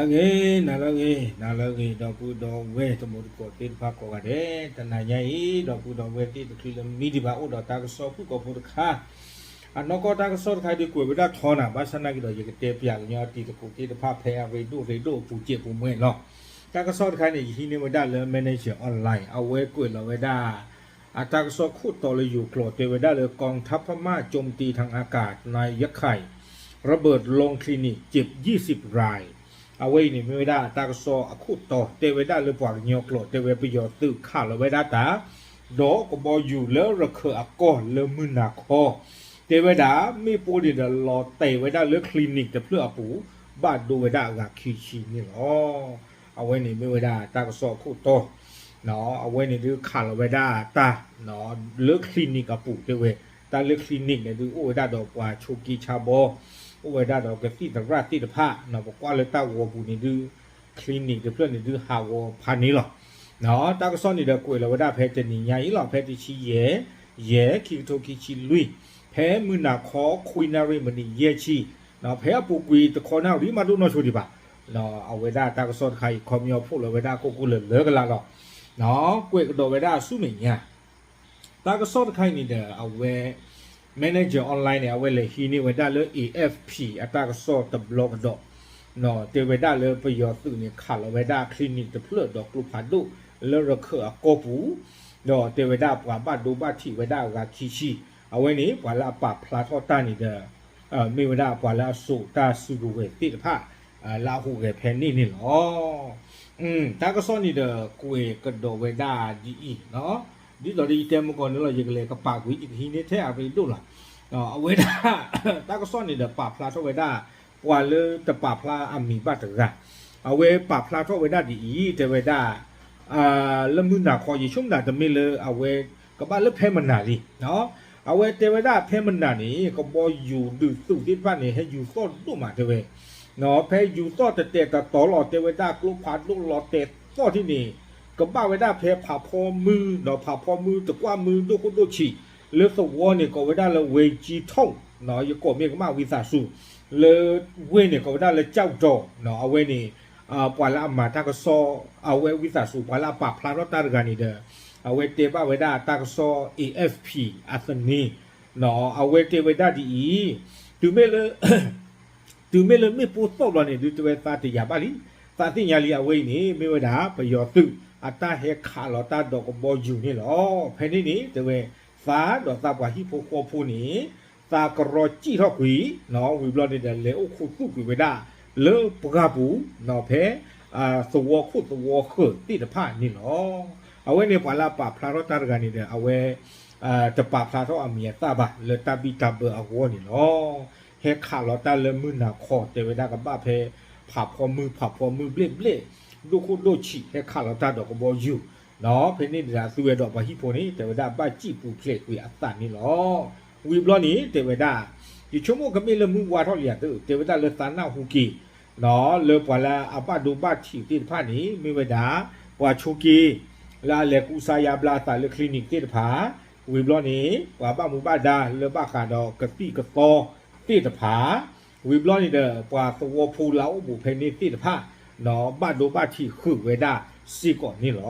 ဂ့ၤ နၤလၢဂ့ၤ နၤလၢဂ့ၤ ဒီပုၢ်ဒီဝဲၢ်တံၤသကိးသ့ၣ်တဖၣ်ကိးဂၤဒဲး, တနၤညါအံၤ ဒီပုၢ်ဒီဝဲၢ်သ့ၣ်တချုးလၢမံဒံးဘၣ် အိၣ်ဒီးတၢ်ကစီၣ်ဖုၣ်ကိာ်ဖိတခါ, အနီၢ်ကီၢ်တၢ်ကစီၣ်တခါဒုးကွဲးဝဲဒၣ်ထီနၤ, ဘၣ်ဆၣ်နာ်က့ဒီး ယကတဲပၠးကညီတံၤသကိးသ့ၣ်တဖၣ်ဖဲအရ့ဒိၣ်ရ့ဒိၣ်အပူၤစဲးပူၤမှဲလီၤ. တၢ်ကစီၣ်တခါန့ၣ် ယဟံးန့ၢ်ဝဲဒၣ်လၢ Manager Online အဝဲကွဲးလီၤဝဲဒၣ် အတၢ်ကစီၣ်ခိၣ်တီလၢယိၤကျိာ် တဲဝဲဒၣ်လၢ กองทัพพม่าโจมตีทางอากาศนายยะไข่ ระเบิดลงคลินิกเจ็บยี่สิบราย အဝဲအံၤန့ၣ်မ့ၢ်ဝဲဒၣ်တၢ်ကစီၣ်အခိၣ်တီ တဲဝဲဒၣ်လၢပှၤကညီကျိာ် တဲဝဲပယီၤသုးခးလီၤဝဲဒၣ်တၢ် ဒီးကဘီယူၤလၢရခၢၣ်အကီၢ်လၢမုၢ်နၤခီ တဲဝဲဒၣ် မ့ၣ်ပိၢ်န့ၣ်ဒီးလီၤတဲာ်ဝဲဒၣ်လၢ clinic တဖျၢၣ်အပူၤ ဘၣ်ဒိဝဲဒၣ်အဂၤခံဆံန့ၣ်လီၤ. အဝဲန့ၣ်မ့ၢ်ဝဲဒၣ်တၢ်ကစီၣ်အခိၣ်တီ အဝဲန့ၣ်ဒုးခးလီၤဝဲဒၣ်တၢ် လၢ clinic အပူၤတဲဝဲ, တၢ်လၢ clinic န့ၣ်ဒုးအိၣ်ဝဲဒၣ်ဒီးပှၤဆိးက့ဆါဘီ, အိၣ်ဝဲဒၣ်ဒီးကသံၣ်သရၣ်သ့ၣ်တဖၣ်, ပကွၢ်လၢတၢ်ဂီၤပူၤန့ၣ်ဒုး clinic တဖျၢၣ်န့ၣ်ဒုးဟးဂီၤဖးန့ၣ်လီၤ. တၢ်ကစီၣ်န့ၣ်ဒီးကွဲးလီၤဝဲဒၣ်ဖဲတနံၤညါအံၤလီၤ, ဖဲတဆံယဲၢ် ယဲၢ် ခံကထိခံဆံလွံၢ်, ဖဲမုၢ်နၤခီခွံနၣ်ရံၣ်မံးနံးယဲၢ်ဆံ, ဖဲအပူၤကွံာ်တခီနၣ်ရံၣ်မးဒိၣ်နီၢ်ဆိဒံးဘၣ်. အဝဲဒၣ်တၢ်ကစီၣ်တခါအံၤ ခီပညီဖီၣ်လီၤဝဲဒၣ်ကိၢ်ကိၢ်လၢၤလၢကလးလီၤ. ကွဲးကဒီးဝဲဒၣ်ဆူမဲာ်ညါ တၢ်ကစီၣ်တခါအံၤန့ၣ်ဒီး အဝဲ Manager Online န့ၣ် အဝဲလဲၤဟံးန့ၢ်ဝဲဒၣ်လၢ A F P အတၢ်ကစီၣ်တဘျီကဒီး, တဲဝဲဒၣ်လၢပယီၤသုးန့ၣ် ခးလီၤဝဲဒၣ် clinic တဖျၢၣ်ဒီးကျိဖးဒိၣ်လၢရခၢၣ်အကီၢ်ပူၤ, ဒီးတဲဝဲဒၣ်ပှၤဘၣ်ဒိဘၣ်ထံးဝဲဒၣ်အဂၤခံဆံ, အဝဲန့ၣ် ပှၤလၢအပာ်ဖျါထီၣ်တၢ်န့ၣ်ဒီး မ့ၢ်ဝဲဒၣ်ပှၤလၢအစိာ်တၢ်စုကဝဲၤသ့ၣ်တဖၣ် လၢအဟူးဂဲၤဖဲန့ၣ်န့ၣ်လီၤ. တၢ်ကစီၣ်န့ၣ်ဒီးကွဲးကဒီးဝဲဒၣ်ဒ်အံၤ, ဒ်သိးဒီးယတဲမုၢ်ကီၢ်န့ၣ်လီၤ ယကလဲၤကပာ်ကွံာ် ယကဟံးန့ၢ်ထဲအရ့ဒိၣ်လီၤ. အဝဲဒၣ် တၢ်ကစီၣ်န့ၣ်ဒီးပာ်ဖျါထီၣ်ဝဲဒၣ် ပှၤလၢတပာ်ဖျါအမံၤဘၣ်တဂၤ, အဝဲပာ်ဖျါထီၣ်ဝဲဒၣ်ဒ်အံၤ တဲဝဲဒၣ် လၢမုၢ်နၤခီ ယဆိကမိၣ်တမ့ၢ်လၢအဝဲ ကဘၣ်လၢဖဲမနၤလံ. အဝဲတဲဝဲဒၣ်ဖဲမနၤန့ၣ် ကဘီယူၤဒုးသုးသ့ၣ်တဖၣ်န့ၣ် ဟဲယူၤသီၣ်ဒိၣ်မးတဲဝဲ, ဖဲယူၤသီၣ်တတဲာ်တတီၤလီၤ တဲဝဲဒၣ်ကျိဖးဒိၣ်လီၤတဲာ်သီၣ်ထံၣ်န့ၣ် ကဘၣ်ဝဲဒၣ်ဖဲဖးဖီမုၢ် ဒီးဖးဖီမုၢ်တကွၢ်မုၢ်ဒိၣ်ခိၣ်ဒိၣ်ဆံး, လၢသဝီန့ၣ် ကိးဝဲဒၣ်လၢဝ့ကၠံထိၣ်, ယကိးမ့ၢ်ကမၣ်ဝံသးစူၤ, လၢဝ့ၢ်န့ၣ် ကိးဝဲဒၣ်လၢကၠီၣ်တီၤ, အဝဲန့ၣ် ပှၤလၢအမၤတၢ်ကစီၣ် အဝဲဝံသးစူၤ ပှၤလၢအပာ်ဖျါထီၣ်တၢ်တဂၤန့ၣ်ဒီး အဝဲတဲဘၣ်ဝဲဒၣ်တၢ်ကစီၣ် A F P အသန့, အဝဲတဲဝဲဒၣ်ဒ်အံၤ, တုၤမ့ၢ်လၢ တုၤမ့ၢ်လၢမ့ၣ်ပိၢ်သီၣ်ဘျီန့ၣ် ဒုးတဲဝဲသးတယာ်ဘၣ်လံ, သးသ့ၣ်ညါလံ အဝဲအံၤန့ၣ် မ့ၢ်ဝဲဒၣ် ပယီၤသုး အတၢ်ဟဲခးလီၤတၢ်ဒီးကဘီယူၤန့ၣ်လီၤ. ဖဲန့ၣ်န့ၣ် တဲဝဲ သးဒီးသးပှၤဟံၣ်ဖိဃီဖိန့ၣ် သးကရီစံၣ်ထီၣ်ကွံာ်, ဝံၤဘျီန့ၣ်ဒီး လဲၤအိၣ်ခူသူၣ်ကွံာ်ဝဲဒၣ် လၢပှၢ်ပူၤ, ဖဲ သဝီခိၣ်သဝီဃၢၤသ့ၣ်တဖၣ်န့ၣ်လီၤ. အဝဲန့ၣ်ပှၤလၢအပာ်ဖျါထီၣ်တၢ်တဂၤန့ၣ်ဒီး အဝဲ တပာ်ဖျါထီၣ်အမံၤအသၣ်ဘၣ် လၢတၢ်ဘံၣ်တၢ်ဘၢအဂီၢ်န့ၣ်လီၤ. ဟဲခးလီၤတၢ်လၢမုၢ်နၤခီ တဲဝဲဒၣ်ကဘၣ်ဖဲ ဖးဖီမုၢ် ဖးဖီမုၢ်ဘျဲၣ်ဘျဲၣ် ဒိၣ်ခိၣ်ဒိၣ်ဆံး ဟဲခးလီၤတၢ်ဒီးကဘီယူၤ, ဖဲန့ၣ်ဒီး အသုဝဲဒီးပှၤဟံၣ်ဖိန့ၣ် တဲဝဲဒၣ်ဘၣ်စံၣ်ပူၤဖျဲးကွံာ်အသးန့ၣ်လီၤ. ဝံၤဘျီန့ၣ် တဲဝဲဒၣ် ယဆိကမိၣ်ကမ့ၢ်လၢမုၢ်ဝါထီၣ်လံဧါသ့ၣ် တဲဝဲဒၣ်လၢသးနၢ်ဟူက့ၤ လၢပှၤလၢအဘၣ်ဒိဘၣ်ထံးသ့ၣ်တဖၣ်န့ၣ် မ့ၢ်ဝဲဒၣ် ပှၤဆိးက့ လၢအလဲၤကူစါယါဘျါအသးလၢ clinic သ့ၣ်တဖၣ်, ဝံၤဘျီန့ၣ် ပှၤဘၣ်မူဘၣ်ဒါလၢဘၣ်ဃးဒီးကသံၣ်ကသီသ့ၣ်တဖၣ်, ဝံၤဘျီန့ၣ်ဒီး ပှၤသဝီဖိလၢအအိၣ်ဘူးဖဲန့ၣ်သ့ၣ်တဖၣ် ဘၣ်ဒိဘၣ်ထံးဃုာ်ဝဲဒၣ်စ့ၢ်ကီးန့ၣ်လီၤ.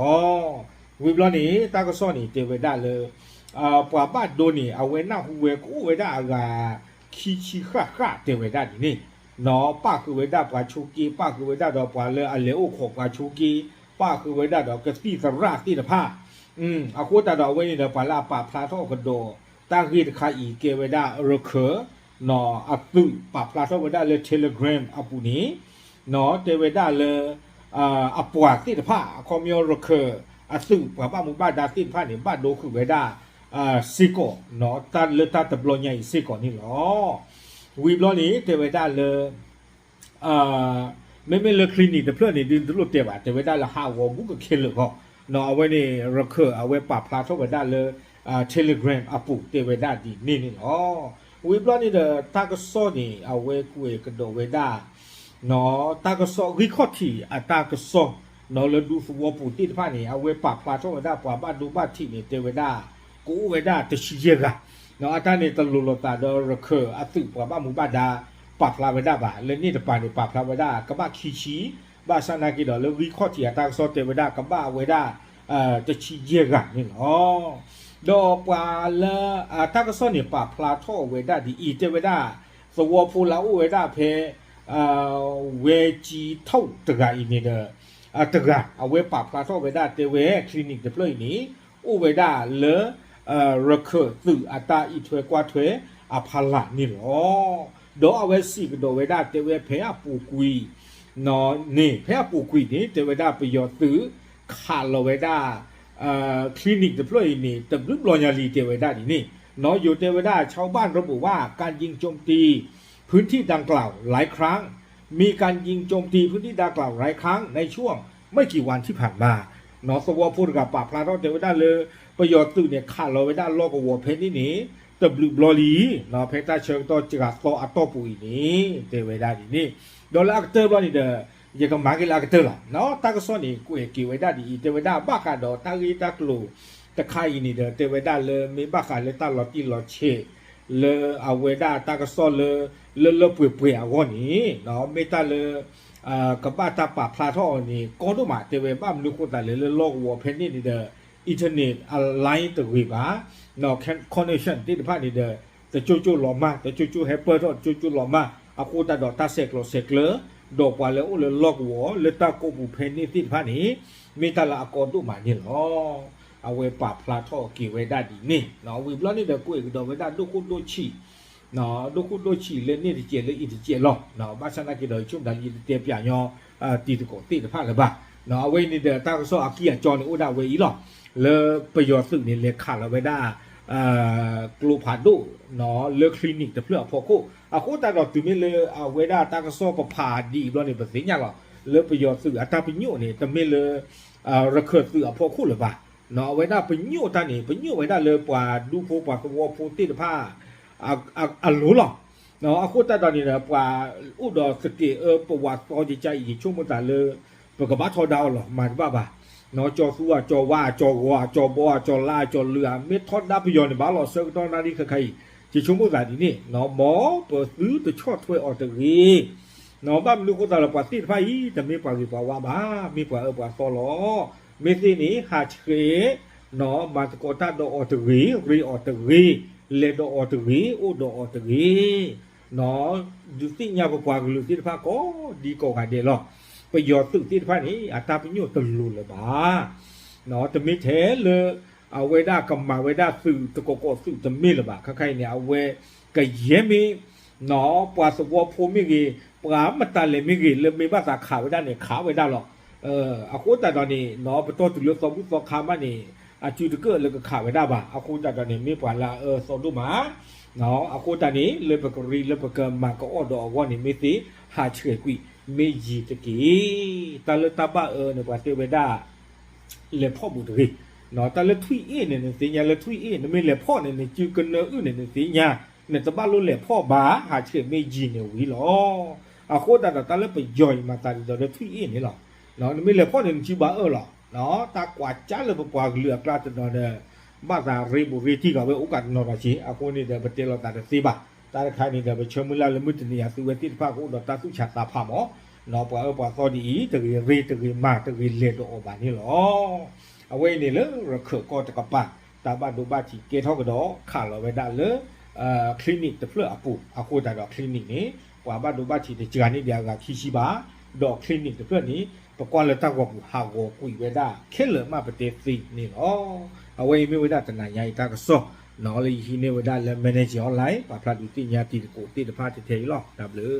ဝံၤဘျီန့ၣ် တၢ်ကစီၣ်န့ၣ် တဲဝဲဒၣ်လၢ ပှၤဘၣ်ဒိန့ၣ် အဝဲနၢ်ဟူဝဲကအိၣ်ဝဲဒၣ်အဂၤ ခံဆံဃၣ်ဃၣ်တဲဝဲဒၣ်ဒ်န့ၣ်, ပၣ်ဃုာ်ဝဲဒၣ်ပှၤဆိးက့ ပၣ်ဃုာ်ဝဲဒၣ်ဒီးပှၤလၢအလဲၤအိၣ်ခိးပှၤဆိးက့, ပၣ်ဃုာ်ဝဲဒၣ်ဒီးကသံၣ်သရၣ်သ့ၣ်တဖၣ်, အဃိသတးဒီးအဝဲန့ၣ်ဒီး ပှၤလၢအပာ်ဖျါထီၣ်ကဒီး တၢ်ဂ့ၢ်တခါအံၤ ကဲဝဲဒၣ်ရခၢၣ် အသုးပာ်ဖျါထီၣ်ဝဲဒၣ်လၢ Telegram အပူၤန့ၣ် တဲဝဲဒၣ်လၢ အပှၤသ့ၣ်တဖၣ် အခီပညီရခၢၣ်အသုး ပှၤဘၣ်မူဘၣ်ဒါသ့ၣ်တဖၣ်န့ၣ် ဘၣ်ဒိဃုာ်ဝဲဒၣ်စ့ၢ်ကီး တၢ်လၢတၢ်တဘျီညါအံၤစ့ၢ်ကီးန့ၣ်လီၤ. ဝံၤဘျီန့ၣ် တဲဝဲဒၣ်လၢ မ့မ့ၢ်လၢ clinic တဖျၢၣ်န့ၣ် ဒုးတလိၣ်တဲဘၣ် တဲဝဲဒၣ်လၢဟးဂီၤဘူးကခဲလၢာ်ဂီၢ်, အဝဲန့ၣ် ရခၢၣ်အဝဲပာ်ဖျါထီၣ်ဝဲဒၣ်လၢ Telegram အပူၤတဲဝဲဒၣ်ဒ်န့ၣ်န့ၣ်လီၤ. ဝံၤဘျီန့ၣ်ဒီး တၢ်ကစီၣ်န့ၣ် အဝဲကွဲးကဒီးဝဲဒၣ် တၢ်ကစီၣ်ဂံၢ်ခီၣ်ထံးအတၢ်ကစီၣ် လၢဒူသဝီပူၤသ့ၣ်တဖၣ်န့ၣ် အဝဲပာ်ဖျါထီၣ်ဝဲဒၣ်ပှၤဘၣ်ဒိဘၣ်ထံးန့ၣ် တဲဝဲဒၣ် ကအိၣ်ဝဲဒၣ်တဆံယဲၢ်ဂၤ, အတၢ်န့ၣ်တလိၤလိာ်သးဒီးရခၢၣ်အသုးပှၤဘၣ်မူဘၣ်ဒါ ပာ်ဖျါဝဲဒၣ်ဘၣ်. လၢန့ၣ်တပၤန့ၣ် ပာ်ဖျါဝဲဒၣ်ကဘၣ်ခံဆံ, ဘၣ်ဆၣ်နာ်က့ဒီး လၢဂံၢ်ခီၣ်ထံးအတၢ်ကစီၣ်တဲဝဲဒၣ်ကဘၣ်ဝဲဒၣ် တဆံယဲၢ်ဂၤန့ၣ်လီၤ. ဒီးပှၤလၢအတၢ်ကစီၣ်န့ၣ် ပာ်ဖျါထီၣ်ဝဲဒၣ်ဒ်အံၤ တဲဝဲဒၣ် သဝီဖိလၢအအိၣ်ဝဲဒၣ်ဖဲ ဝဲကၠံထီၣ်တဂၤအံၤန့ၣ်ဒီး တဂၤ အဝဲပာ်ဖျါထီၣ်ဝဲဒၣ်တဲဝဲ clinic တဖျၢၣ်အံၤန့ၣ် အိၣ်ဝဲဒၣ်လၢ ရခၢၣ်သုးအတၢ်အံးထွဲကွၢ်ထွဲအဖီလာ်န့ၣ်လီၤ. ဒီးအဝဲစံးကဒီးဝဲဒၣ်တဲဝဲဖဲအပူၤကွံာ် န့ၣ် ဖဲအပူၤကွံာ်န့ၣ် တဲဝဲဒၣ်ပယီၤသုး ခးလီၤဝဲဒၣ် clinic တဖျၢၣ်အံၤန့ၣ် တဘျုးဘျီညါလံ တဲဝဲဒၣ်ဒ်န့ၣ် ယိၤတဲဝဲဒၣ် ชาวบ้านระบุว่าการยิงโจมตีพื้นที่ดังกล่าวหลายครั้ง มีการยิงโจมตีพื้นที่ดังกล่าวหลายครั้งในช่วงไม่กี่วันที่ผ่านมา သဝီဖိတဂၤပာ်ဖျါထီၣ်တဲဝဲဒၣ်လၢ ပယီၤသုးန့ၣ် ခးလီၤဝဲဒၣ်လီၢ်ကဝီၤဖဲန့ၣ်န့ၣ် တဘျုးဘျီလံ ဖဲတၢ်ဆၢကတီၢ်စှၤသီအတီၢ်ပူၤအံၤန့ၣ် တဲဝဲဒၣ်ဒ်န့ၣ် ဒီးလၢအကတၢၢ်ဘျီန့ၣ်ဒီး ယကမၤက့ၤလၢအကတၢၢ်လီၤ. တၢ်ကစီၣ်န့ၣ် ကွဲးက့ၤဝဲဒၣ်ဒ်အံၤ တဲဝဲဒၣ်ဘၣ်ဃးဒီးတၢ်ဂ့ၢ်တၢ်ကျိၤတခါအံၤန့ၣ်ဒီး တဲဝဲဒၣ်လၢမ့ၢ်ဘၣ်ဃးလၢတၢ်လီၤတံၢ်လီၤဆဲး လၢအဝဲဒၣ်တၢ်ကစီၣ်လၢ လၢလၢပှဲၤပှဲၤအဂီၢ်န့ၣ် မ့ၢ်တၢ်လၢ ကဘၣ်တၢ်ပာ်ဖျါထီၣ်အီၤန့ၣ် ကီဒိၣ်မး တဲဝဲဘၣ်မနုၤဃိသတးလဲၣ် လၢလီၢ်ကဝီၤဖဲန့ၣ်န့ၣ်ဒီး internet line တဂ့ၤဘၣ် connection သ့ၣ်တဖၣ်န့ၣ်ဒီး တကၠိကၠိလီၤမၢ် တကၠိကၠိဟဲပၢၢ်ထီၣ် တကၠိကၠိလီၤမၢ် အဃိသတးဒီးတၢ်ဆဲးကျိးဆဲးကျၢ ဒီးပှၤလၢအိၣ်လၢလီၢ်ကဝီၤ လၢတၢ်ကိးပူၤဖဲန့ၣ်သ့ၣ်တဖၣ်န့ၣ် မ့ၢ်တၢ်လၢအကီဒိၣ်မးန့ၣ်လီၤ. အဝဲပာ်ဖျါထီၣ်က့ၤဝဲဒၣ်ဒ်န့ၣ် ဝံၤဘျီန့ၣ်ဒီး ကွဲးကဒီးဝဲဒၣ်ဒိၣ်ခိၣ်ဒိၣ်ဆံး ဒိၣ်ခိၣ်ဒိၣ်ဆံးလၢန့ၣ်တကဲးလၢအံၤတကဲးလီၤ. ဘၣ်ဆၣ်နာ်က့ဒီး ယဆိကမိၣ်တၢ်လၢယတတဲပၠးညီ တံၤသကိးသ့ၣ်တဖၣ်လၢၤဘၣ်. အဝဲအံၤန့ၣ်ဒီး တၢ်ကစီၣ်အကံၢ်အကၠီန့ၣ်အိၣ်ဒၣ်ဝဲအံၤလီၤ. လၢပယီၤသုးန့ၣ် လဲၤခးလီၤဝဲဒၣ် ကျိဖးဒိၣ် လၢ clinic တဖျၢၣ်အဖီခိၣ် အဃိသတးဒီးတုၤမ့ၢ်လၢအဝဲဒၣ်တၢ်ကစီၣ်ပဖးဒ်အံၤဘျီန့ၣ် ပသ့ၣ်ညါလီၤ. လၢပယီၤသုးအတၢ်ပညိၣ်န့ၣ် တမ့ၢ်လၢ ရခၢၣ်သုးအဖီခိၣ်လၢၤဘၣ်. အဝဲဒၣ်ပညိၣ်တၢ်န့ၣ် ပညိၣ်ဝဲဒၣ်လၢပှၤဒူဖိပှၤသဝီဖိသ့ၣ်တဖၣ် အလိၤလီၤ. အဃိသတးဒီးန့ၣ်ဒီး ပှၤအိၣ်ဒီးသကဲးအၢပဝးသီကကါအံၤ ယဆိကမိၣ်သးလၢ ပကဘၣ်ထီဒါအီၤလီၤ မၤတဘၣ်ဘၣ်. ကၠီၤသူအကၠီၤဝါအကၠီၤဂီၤအကၠီၤဘီအကၠီၤလါအကၠီၤလုာ်ဧါ မ့ၢ်ထီဒါပယီၤန့ၣ်ဘၣ်လီၤ ဆၢကတီၢ်နၣ်ရံၣ်ခဲခါအံၤ ယဆိကမိၣ်သးဒ်န့ၣ် မ်ပသုတဆီၣ်ထွဲအီၤတဂ့ၤ ဘၣ်မနုၤဃိသတးလၢပှၤသ့ၣ်တဖၣ်အံၤ တမ့ၢ်ပှၤဂ့ၤပှၤဝါဘၣ် မ့ၢ်ပှၤအၢပှၤသီလီၤ. မ့ၢ်သ့ၣ်န့ၣ် ဟးဆှဲး မၤသကိးတၢ်ဒီးအီၤတဂ့ၤ ရ့အီၤတဂ့ၤ လဲၤဒီးအီၤတဂ့ၤ အိၣ်ဒီးအီၤတဂ့ၤ ဒုးသ့ၣ်ညါပပှၤကလုာ်သ့ၣ်တဖၣ်ကိးဒံကိးဂၤဒဲးလီၤ. ပယီၤသုးသ့ၣ်တဖၣ်န့ၣ် အတၢ်ပညိၣ်တလိၤလၢၤဘၣ်. တမ့ၢ်ထဲလၢ အဝဲဒၣ်ကမၤဝဲဒၣ်သုးတကိးကိးသုးတမ့ၢ်လၢၤဘၣ်. ခဲခါအံၤန့ၣ် အဝဲကယဲၢ်မ့ၢ် ပှၤသဝီဖိမ့ၢ်ဂ့ၤ ပှၤမတၤလဲၣ်မ့ၢ်ဂ့ၤ လၢမ့ၢ်ဘၣ်သးခးဝဲဒၣ်န့ၣ် ခးဝဲဒၣ်လီၤ. အဃိသတးဒီးန့ၣ် ပတီၢ်တုၤလၢသီဘူၣ်သီခါမးန့ၣ် အစုတကၢၢ်လၢကခးဝဲဒၣ်ဘၣ်. အဃိသတးဒီးန့ၣ် မ့ၢ်ပှၤလၢအအၢသီဒိၣ်မး အဃိသတးန့ၣ် လၢပကရ့လၢပကမၤကအီၣ်ဒီးအဂီၢ်န့ၣ် မ့ၢ်သ့ဟးဆှဲးကွံာ် မ့ၢ်ယံၤတက့ၢ်. တၢ်လၢတၢ်ဘၣ်အၢန့ၣ် ပှၤတဲဝဲဒၣ် လဲၤဖီၣ်ဘူးတဂ့ၤ. တၢ်လၢထွံၣ်အ့ၣ်န့ၣ် နသ့ၣ်ညါလၢထွံၣ်အ့ၣ် နမ့ၢ်လဲၤဖီၣ်န့ၣ် နစုကနၢအုၣ်န့ၣ် နသ့ၣ်ညါ နတဘၣ်လိၣ်လဲၤဖီၣ်ဘၣ် ဟးဆှဲးမ့ၢ်ယံၤန့ၣ်ဝံၤလီၤ. အဃိသတးဒီး တၢ်လၢပယီၤအံၤမၤသးဒ်သိးလၢထွံၣ်အ့ၣ်န့ၣ်လီၤ. နမ့ၢ်လဲၤဖီၣ်န့ၣ် နစုဘၣ်အၢၣ်လီၤ. တၢ်ကွၢ်ကၠါလၢပပှၤကလုာ်အကျါတနီၤဒီး ဘၣ်သးရ့ဘူးရ့တံၢ်ဂၤဝဲအိၣ်ကးတနီၤဒီးက့ အဃိန့ၣ်ဒီး ပတဲလိာ်သးတသ့ဘၣ်. တၢ်တခါန့ၣ်ဒီး ပဆၢမုၢ်လၢ်လၢမုၢ်တနံၤအံၤ သုဝဲသ့ၣ်တဖၣ်ကအိၣ်ဒီးတၢ်သူၣ်ဆးသးဖးမး ပှၤအၢပှၤသီဒ်အံၤ တဂ့ၤရ့တဂ့ၤမၤ တဂ့ၤလဲၤဒီးအီၤဘၣ်န့ၣ်လီၤ. အဝဲအံၤန့ၣ်လၢရခၢၣ်ကီၢ်တကပၤ တၢ်ဘၣ်ဒိဘၣ်ထံးကဲထီၣ်ကဒီး ခးလီၤဝဲဒၣ်လၢ clinic တဖျၢၣ်အပူၤ အဃိသတးဒီး clinic န့ၣ် ပှၤဘၣ်ဒိဘၣ်ထံးတစှၤန့ၢ်ဒံးအဂၤခံဆံဘၣ်, ဒီး clinic တဖျၢၣ်န့ၣ် ပကွၢ်လၢတၢ်ဂီၤပူၤဟးဂီၤကွံာ်ဝဲဒၣ်ခဲလၢာ်မးပတဲသ့န့ၣ်လီၤ. အဝဲအံၤမ့ၢ်ဝဲဒၣ်တနၤညါအံၤတၢ်ကစီၣ် လၢယဟံးန့ၢ်ဝဲဒၣ်လၢ Manager Online ပာ်ဖျါဒုးသ့ၣ်ညါတံၤသကိးသ့ၣ်တဖၣ်ထဲအံၤလီၤ. တၢ်ဘျုး